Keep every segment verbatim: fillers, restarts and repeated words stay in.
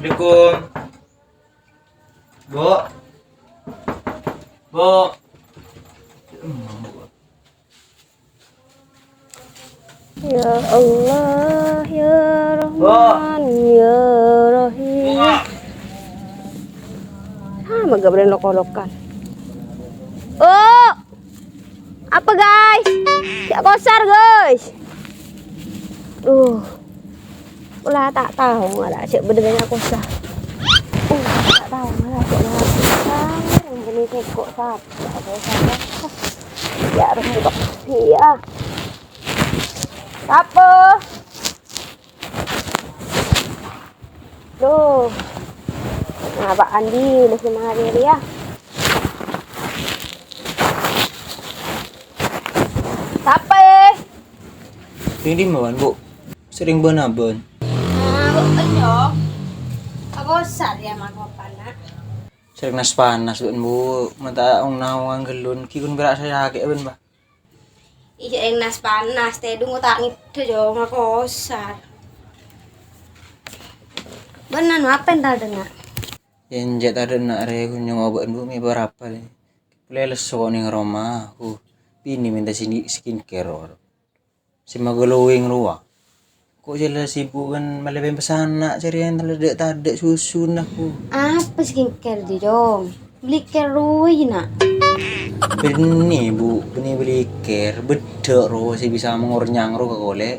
Assalamualaikum. Bu. Bu. Ya Allah, ya Rahman, ya Rahim. Ah, maga beren lok-olokan. Oh! Apa, guys? Cak kosar, guys. Duh. Pula ta' tao ngala' cak bedengnga kosar. Uh, ta' tao ngala' cak kosar. Yang bener kok sapa? Apa sapa? Ya, harus buka. Iya. Apa? Duh. Nah, Pak Andi, masih mari ya. Sapa, eh? Ini dimma, Bu? Sering bân-abân. Nah, Bu, enyo. Aku sar ya, Mak, apa, Nak? Sering nas-panas, bân, Bu. Mata ong-naongan gellun, ki ghun pèra' sakè', bân, Pak. Iyâ, eng nas-panas, tèdung ta' ngèdhâ, Jong, aku sar. Bân, anu, apa yang tadi, Nak? Enjâ' tadâ' na' rè ghun nyongngo' bâ'na, Bu, mè' bârâmpa rè. Polè lesso neng roma, huh, binè mènta sini skincare, or. Sè ma-glowing rowa. Ko' jhâ' la sibuk kan mellè pèmpès ana' jârèya tadâ'-tadâ' susuna, huh. Apa skincare jiyâ, Jong? Beli care rowa, Na'. Bânnè, Bu, bânnè beli care, beddhâ' rowa sè bisa mangornyang rowa ka kolè'.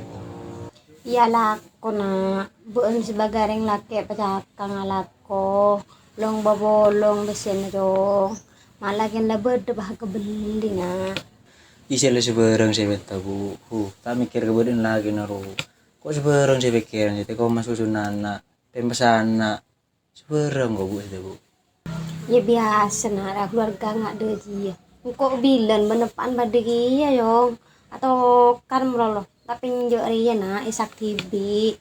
Iyâ, lako, Na'. Bâ'na sebagai orèng lakè' pacakang alako, long-babolong bessèna, Jong. Mala kèng la bâdâ bâ' kabelli, Na'. Iyâ, la sabârâng sè mènta, Bu. Huh, ta' mèkkèr kabâdâ'ân lakèna, ro. Ko' sabârâng sè pèkkèran, sè tèko ma' susuna ana', pèmpès ana'. Sabârâng ko', Bu, sè, Bu. Iyâ, biyasa, Na', ra-, kaluwarga nga' dâjiyâ. Engko' bilân bân eppa'na padâ kèya, Jong. Atokar malolo. Tapè enjâ' rèya, Na', èsak dhibi'.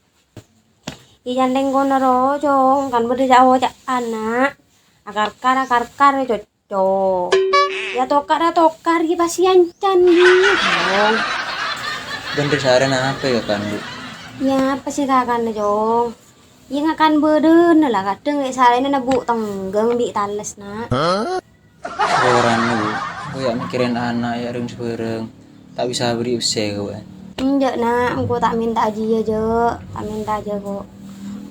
Iyâ, cantèng kono ro, Jong. Kan bâdâ ca'-oca'an, Na'. Akar-kar, akar-kar, cocco. Iyâ, tokar, atokar, ghi' pas èancan, ghi', Jong. Bân rè sarèna apa èkakan, Bu? Iyâ, apa sè èkakanna, Jong? Iyâ, ngakan bâdâna la, kadhâng rè sarèna nabbu' tengghâng bi' tales, Na'. Hah? Saporana, Bu. Engko' yâ mèkkèrin ana', yâ rèng sabârâng. Ta' bisa aberri' pèssè, Bu. Enjâ', Na', engko' ta' mènta jiyâ, jâ'. Ta' mènta jiyâ, ko'.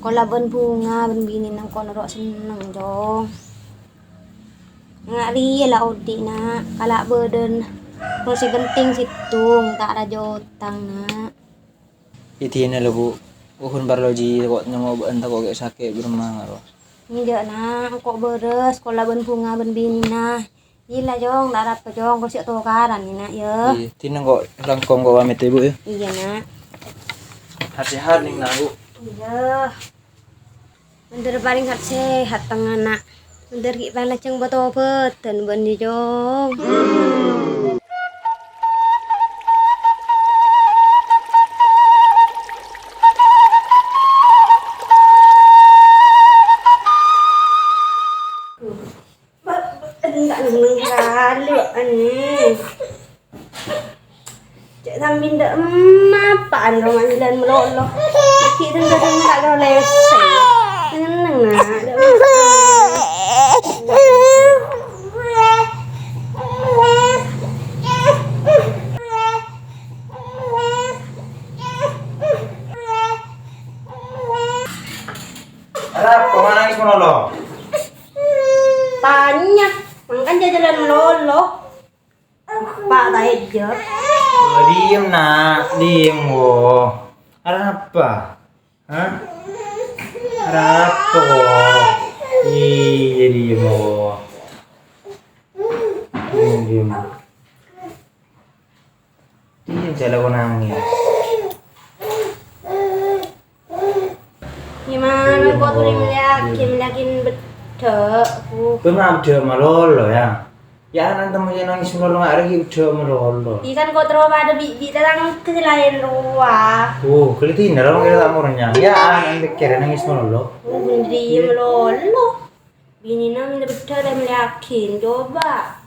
Ko' la bân bhunga, bân binèna engko' noro' senneng, Jong. Nga' rèya la odi', Na'. Kala' bâdâna. Ko' sè penting sèttong, ta' rajâ otang, Na'. Idina la, Bu. Uhun parlo ji tako' nyongngo' bâ'na tako' ghi' sakè' bârâmma ngaro. Enjâ', Na', engko' bârâs, kola bân bhunga bân binèna. Iyâ la, Jong, ta' arapa, Jong, engko' sè tokaran, Na', yâ. Iyâ, dina engko' langkong engko' pamit, yâ, Bu, yâ. Iyâ, Na'. Sehat-sehat, nèng, Na', Bu. Iyâ. Mandhâr parèng sehat-sehat tengngana. Mandhâr ghi' palajâng patobâdhân bâ'na, Jong. Enggak neng kalu aneh. Cek sambil ndak emapaan roman jalan melolo. Iki tengah tengah tak kau lese. Neng neng nak. Arapa nangis melolo? Tanya, mangkan jajalan melolo. Apa ta' ejjep? Oh, diem, Nak. Diem, wo. Arapa? Hah? Arapa, wo? Iya, diem, wo. Diem, diem. Iyâ, jhâ' la ko' nangès. Gimana kok tuli meliyakin, meliyakin beddhâ', Bu. Bâ' ma' beddhâ' malolo, yâ. Yâ, ana' temmo yâ nangès malolo, nga' rèya beddhâ' malolo. Iyâ kan kok terro padâ bi', bi' tatangghâ sè laèn rowa. Oh, kelitine ra mangkèn ta' mornyang. Yâ, ana' pèkkèr nangès malolo. Oh, bhendri malolo. Binèna mènta beddhâ' ta' meliyakin, coba.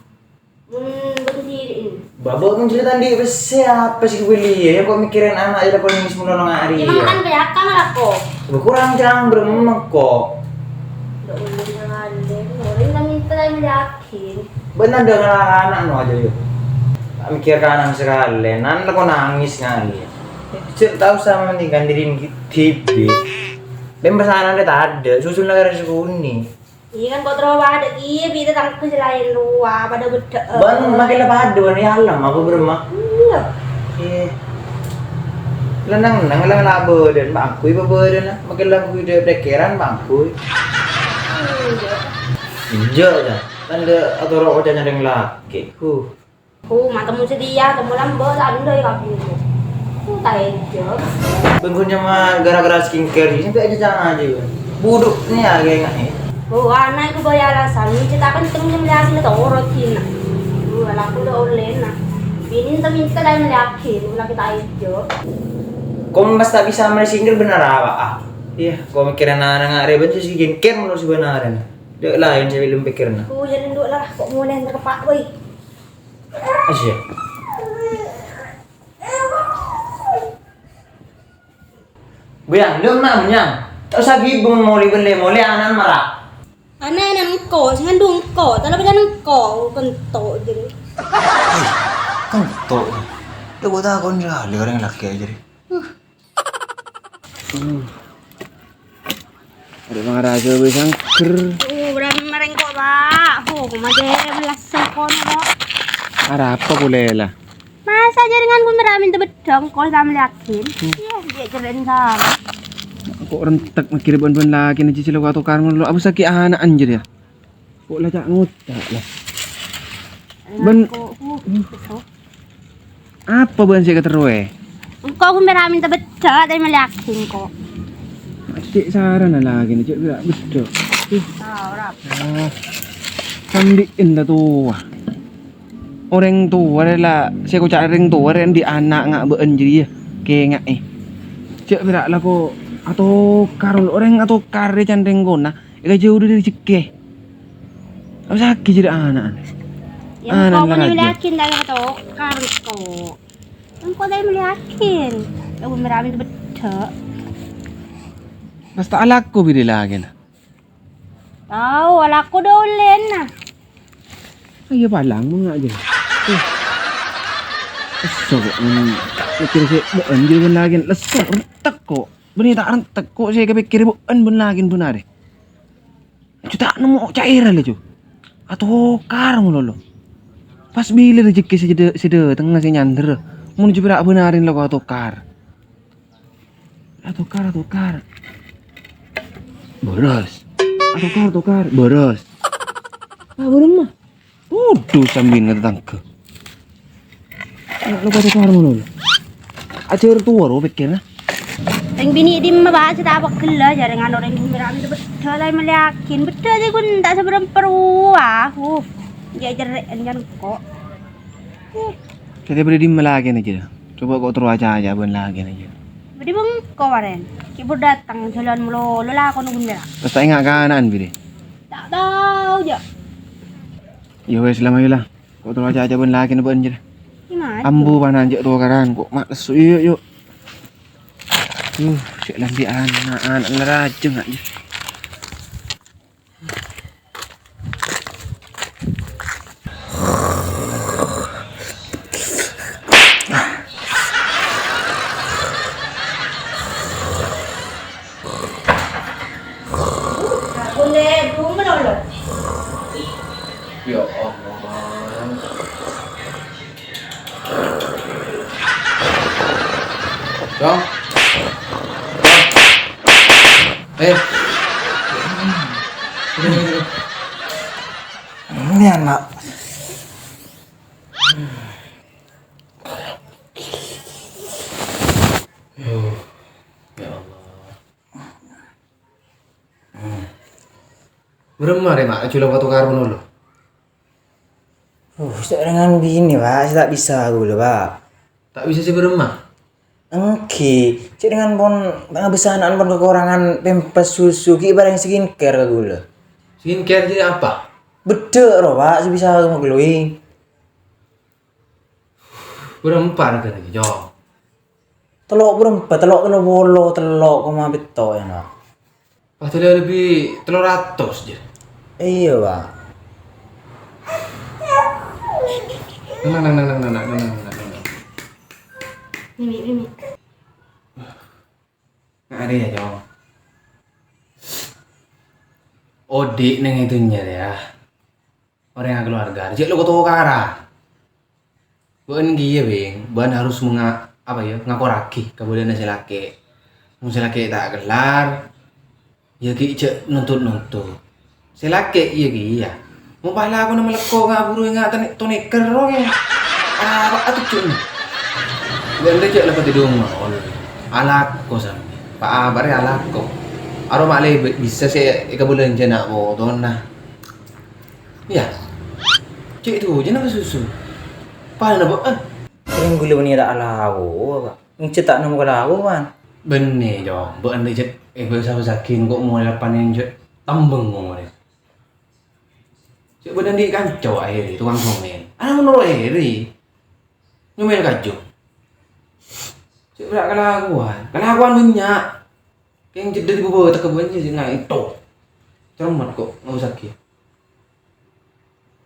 Mon bâdâ diri'en. Bâbâ mon carèta andi' pèssè apa sè èkabelli? Yâ, kok mèkkèrin ana' jâ la polè nangès malolo nga' rèya. Yâ, makan pèyakang la, ko'. Bâ, kurang carang bârâmma, ko'. Ulun ngalem, ulun minta tanya yakin. Bân tandhâ ana' no aja, yuk. Tak mikir kanan sakalè, nan lako nangis ngalè. Cek tao sama nih kan diri tibi. Bân pesanan deh tadhâ, susun lagi rasa kuning. Iya kan, kok terus ada iya, bi tetangga selain luar, pada bedek. Bân makin lepas ada, bân ya alam, apa beremah? Iya. Iya. Lenang, nang, lenang, labo, dan bangkui, apa, dan makin lagu ide pikiran, bangkui. Iya. Iya, ya. Kan ada aturan wajahnya yang laki. Huh. Oh, ma' temmo sedia, temmo lambâ', ta' endâ' è kabbhi. Oh, ta' enjâ'. Bengkon nyama gara-gara skincare, ini sampai aja jangan aja, Bang. Buduk nih ya, kayak nggak nih. Oh, ana' iku bâjâ alasan, ini ceritakan temmo nyama lihat sini tau orang Cina. Oh, laku udah online nah. Ini entah minta dari yakin, lagi ta' enjâ'. Kok pas tak bisa melli skincare bener apa, ah? Iya, kok mikirin anak-anak reben sih skincare menurut sebenarnya. Dek lain saya belum pikirna. Oh, jadi dulu lah, kok mulai ntar kepak, woi. Asyik. Buyang, lu nak buyang. Tak usah gibung moli beli moli anan marah. Ana' ana' engko', sing ngandung engko', tala pacan engko', kento' jeng. Kento'. Lu buat aku nih lah, lihat orang laki aja deh. Ada mangaraja wis angker. Oh, berapa mereng kok, Pak? Oh, kok aja belas sengkon kok. Arapa pole la? Masa jaringan ku meramin tebedong kok sama yakin? Iya, dia keren sama. Kok rentek mikir ban-ban lagi nih cicil kok tukar ngono. Apa sakit anak anjir ya? Kok la cak ngucak la. Bân. Apa bân sè katerro, eh? Engko' aku mera minta beddhâ', tapi mele aghi engko'. Cè' sarana lagi, cè' pira beddhâ'. Ah, ora. Ah. Sambi'en ta' towa. Orèng towa rè la, sè koca' orèng towa rè andi' ana' nga' bâ'ân jârèya, kènga'è. Cè' pira lako atokar, orèng atokar rè can rèng kona, èkajhâuwâ dhâri rejhekkè. Apa sakè' jârèya ana'na? Ya, ana' engko' la mele raja. Aghi, ta' tokar engko'. Engko' ta' mele aghi. Aku meramin beddhâ'. Pas ta' alako bâdâ lagina. Tao, alako dâ' ollèna. Ayo palang mon nga' jâ. Eh. Lesso kok, hmm, mikir sè bâ'ân jârèya bân lagina. Lesso, rentek kok. Bânnè ta' rentek kok sè èkapèkkèrè bâ'ân bân lagina bân arè. Ju ta' nemmo ca'èra laju. Atokar ngono lo. Pas bilâ rejhekkè sè dâ-, sè dâtengnga sè nyandher. Mon ju pèra' bân arèna lako atokar. Atokar, atokar. Bârâs. Atokar, atokar. Bârâs. Ah, bârâmma. Waduh, sambi'en ka tatangghâ. Ana' lo pada karo ngono lo. Ajhâr towa ro pèkkèrra. Rèng binè' dimma, Pak, sè ta' pegghellâ, jârèng ana' rèng binè' rame beddhâ' la mele aghi. Beddhâ' sè ghun ta' sabârâmpa rowa. Uh, jâ' jârè'en kan kok. Uh. Jadi bâdâ dimma lagina jâ. Coba kok terro acaca bân lagina jâ. Bâdâ bengko, Waren. Ki' buru dâteng, jhâlân malolo lakona ghun mèra. Pas ta' enga' kana'an, bâdâ. Ta' tao, jâ. Ya wes, la mayu la. Kok terro acaca bân lagina bân jâ. Gimana? Ambu panan jâ' tokaran, kok ma' lesso. Yu, yu. Uh, cè' lambi ana', ana' la rajâ nga' jâ. Ya Allah. Dong. Dong. Eh. Ini anak. Ya Allah. Bârâmma rè, Ma', jhulâ waktu karep ngono lo. Uh, cè' rèng binè, Pak, sè ta' bisa ghulâ, Pak. Ta' bisa sè bârâmma? Èngghi, cè' rèng pon ngabâsana pon kakorangan pempes susu, ghi' parèng skincare ka ghulâ. Skincare jârèya apa? Beddhâ' ro, Pak, sè bisa maglowing. Bârâmpa règâna, Jong? Tello' bârâmpa, tello' tello polo, tello' koma pètto' ya, Pak. Padahal lebbi tello ratos, jâ. Iyâ, Pak. Neng, neng, neng, neng, neng, neng, neng, neng, neng. Mimi, Mimi. Ngarè, yâ, Cong. Odi' neng è dhunnya rèya, orèng akaluarga, jhâ' lo' kotokaran. Bâ'ân kèya, Bhing, bâ'ân harus menga-, apa ya, ngakoraghi kabâlâna sè lakè'. Mon sè lakè' ta' kellar, ya ghi' jhâ' nuntut-nuntut. Sè lakè' iyâ kèya. Mon pas lakona malèkko nga' buru nga' tone-, toneker ro kè. Apa atujjhuna? Bâ'ân rè jhâ' la patèdung mawon. Alako sambi. Pa-apa rè alako. Aroma'na bisa sè èkabâlânjhâ na' potona. Iyâ. Cè' dujâna ka susu. Palana bâ'ân. Rèng ghulâ bânnè ta' alako, Pak. Ngecè' ta' nemmo kalakowan. Bânnè, Cong. Bâ'ân rè jhâ' èbâsa-bâsaghi engko' molaè la panèn jhâ' tambeng omorè. Cè' bâdâ andi' kanca aèrè, tokang somèl. Ana' mon ro aèrè. Nyomèl kaju. Cè' bârâ' kalakowan. Kalakowan bânnya'. Kèng cè' dhâddhi bâbâ tekka bânnya' sè ngaèto. Cermet ko' ngabâsaghi.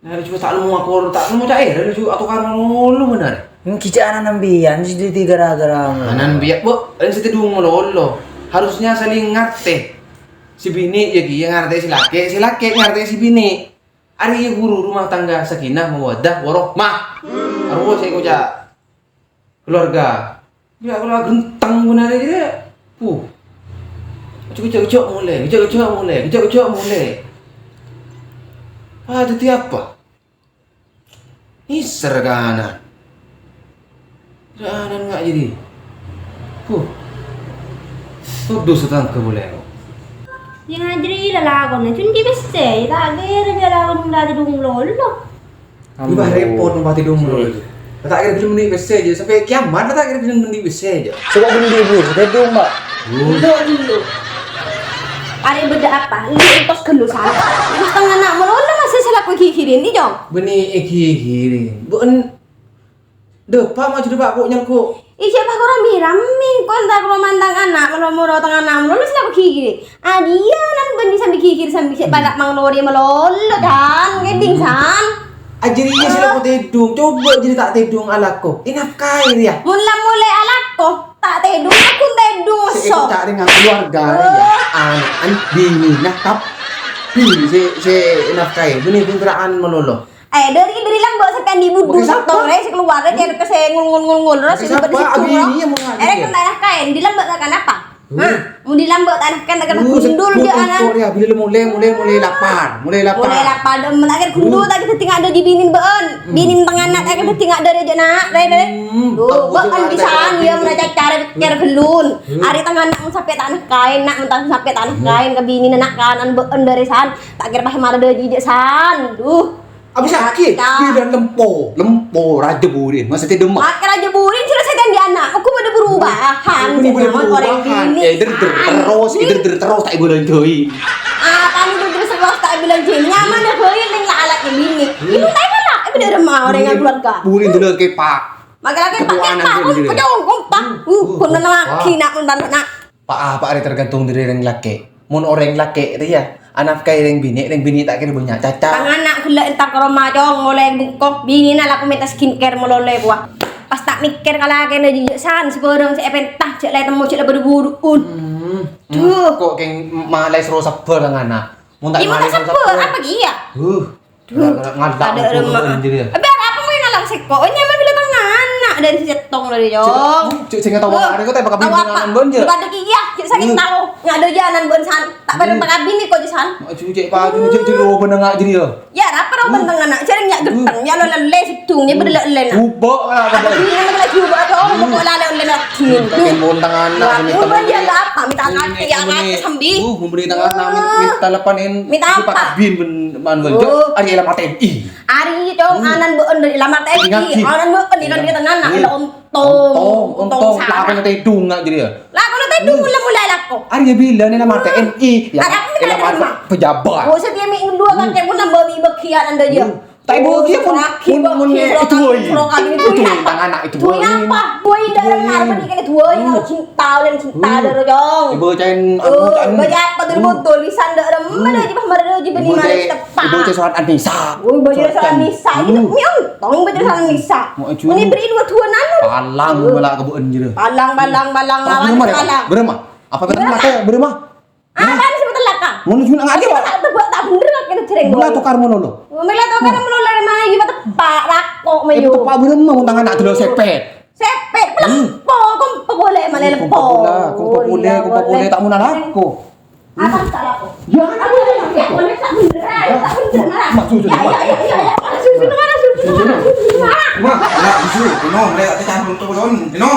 Nah, cuma ta' nemmo akor, ta' nemmo cair, lu atokaran malolo bhender. Ènggi ca'na sampèyan sè dhâddhi gara-gara. Anan biya', Bu, rèng sè tèdung malolo. Harusnya saling ngartè. Sè binè' ya kèya ngartè sè lakè', sè lakè' ngartè sè binè'. Arèya ghuru rumah tangga sakinah mawaddah warahmah. Arowa sè èkoca'. Keluarga. Ya, kalau genteng bhender aja. Puh. Kejak-kejak molè, kejak-kejak molè, kejak-kejak molè. Ah, dhâddhi apa? Nèser ka ana'. Ana' nga' jadi. Puh. Todus tetangga molè. Sè ngajhâri lalakonna, cun di pèssè, ta' kèra jâ' lakon la tèdung malolo. Ini bah repot, mati dong, bro. Sih. Ta' kèra ghellem mèndhi pèssè jâ, sampè' kiamat, ta' kèra ghellem mèndhi pèssè jâ. Coba mèndhi, bro, tèdung, Pak. Dulu, dulu. Arè bâdâ apa? Ini entos ghâllu salah. Terus tengah anak malolo masih salah kok ghighiri ini, Jong. Bânnè èghighiri. Bu, en-, Dâpa' ma' jârèya, Pak, kok nyelko'. Iyâ, Pak, kok rami-rami, kok entar kok mantang ana', moro-moro tengah ana', moro lu sè la peghi' ghi. Adiyâ nan bânnè sambi ghighir sambi sè padâ manglorè malolo, San. Kèdhing, San. Ajâriyâ sè la paghi' tèdung, coba jârèya ta' tèdung alako. Ènafkaè rèya. Mon la molè alako, ta' tèdung, aku tèdung, sè so. Èkoca' rèng keluarga rèya. Oh. Ana'na, binèna, kabbhi sè, sè ènafkaè. Bânnè bhunterra'an malolo. Eh, dâri, dâri lambâ' sampèyan di budhu. Pakai sapa? Settong rè, sè kalowar rè, cèrèk sè ngul-ngul-ngul-ngul, terus pakai sapa? Abini yang mau ngaji. Èrèng ta' ènafkaè, di lambâ' ta' kanapa? Hah? Mon di lambâ' ta' ènafkaè, ta' kèra gundul, jâ' ana'. Sèttong rè, abini mulai, mulai, mulai lapar, mulai lapar. Mulai lapar, dâ' mon ta' kèra gundul, ta' kèra dhâddhi nga' dâri binèn bâ'ân. Binèn tengana, ta' kèra dhâddhi nga' dâri jâ' na', rè, rè. Hmm, duh, bâ'ân bisan, iyâ, mon cacarè, kèra ghellun. Arè tengana, mon sampè' ta' ènafkaè, na', mon ta' sampè' ta' ènafkaè, ka binèn na' kanan bâ'ân dâri san. Ta' kèra pas mara dâri jâ' san, duh. Apa sakit? Bilang lempo, lempo, raja burin, masa tèdung ma'. Pakai raja burin, sih, saya tadi anak. Aku pada berubah. Ini pada berubah. Orèng binè'. Eh, der-der terus, eh, der-der terus, ta' èbâlânjhâi. Ah, tadi der-der terus, ta' èbâlânjhâi. Nyaman ya, boy, neng la alat ini. Ini tak apa lah, ini udah remah orèng keluarga. Burin dulu ke Pak. Makan lagi, Pak, ketuaan Pak, aja, gitu. Kocong, kompak. Uh, uh, uh, bener lagi, nak, nak, nak. Pa-apa arè tergantung dâri rèng lakè'. Mon orèng lakè' rèya, anafkaè rèng binè', rèng binè' ta' kèra bânnya' caca. Tang ana' ghellâ' entar ka roma, Cong, molè bengkok, binèna la kok mènta skincare malolo, kowa. Pas ta' mèkkèr ka lakèna jâ' san, sabârâng sè èpènta, jâ' la ètemmo, jâ' la buru-buru'un. Hmm. Duh. Kok kèng malè soro sabbhâr tang ana'. Mon ta' malè soro sabbhâr, apa kèya? Huh. Duh, ngadâ' remma. Biar apa mau ngalang sèko? Oh, nyaman bilâ tang ana' dâri sèttong dâri, Cong. Cek sing tau arè kok ta' bakal bingung apa? Pada kèya, cek sakèng tau. Ngadâ' jânan bân san. Ta' bareng pakabin kok, San. Maju cek paju cek di roba nang jârèya. Ya, apa roba tang ana'? Jârèng nya' genteng, nya' lo lelè sèttong, nya' bâdâ lelè na. Coba lah. Apa ini lagi coba, Cong? Kok lalè lelè lagi? Pakai mon tang ana'. Apa? Minta kaki, ya, kaki sambi. Uh, memberi tang ana', minta lepanin. Minta apa? Pakabin bân man bân. Cok, arè la matèn. Ih. Arè, Cong, anan bâ'ân dâri lamar T N I. Anan bâ'ân dâri tengana, ontong. Ontong, ontong. Lakona tèdung nga' jârèya. Lakona tèdung, mula-mula lako. Arè bilâ nè lamar T N I. Ya, lamar pejabat. Oh, setiap minggu dua kali, pun nambah bagi-bagian anda aja. Ta' ibu ki pun, pun, pun, itu woi. Itu woi, tang anak itu woi. Apa? Woi, darah marah, ini kan woi, harus cinta, dan cinta, darah, Jong. Ibu cain, anu, cain. Baca apa tuh, betul, lisan, darah, mana aja, bah, marah aja, bani ibu marah, cain, tepat. Ibu cain surat An-Nisa. Woi, baca surat An-Nisa, gitu. Ini untung baca surat An-Nisa. Ini beri dua, dua, nanu. Palang, malah kebuan, gitu. Palang, palang, palang, lawan palang. Berapa? Apa tadi? Berapa? Apa ni sè pètellak, Kang? Ngono juna ngajak, Pak. Tak tebak, tak bener, Kang, kena jereng. Mula tokar mono, lo. Mula tokar mono, lo, mayu, tepak, lako, mayu. Tepak bener, mau tangan nak dulu sepet. Sepet, pelempo, kompo boleh, mana lempo. Kompo bola, kompo bola, tak mau nalako. Apa tak lako? Ya, aku tak bener, tak bener, tak bener. Mas, jujur, Mas. Ya, ya, ya, ya. Jujur, Mas, jujur, Mas. Mas, nak, jujur. Ino, mereka tekan untuk ulun. Ino.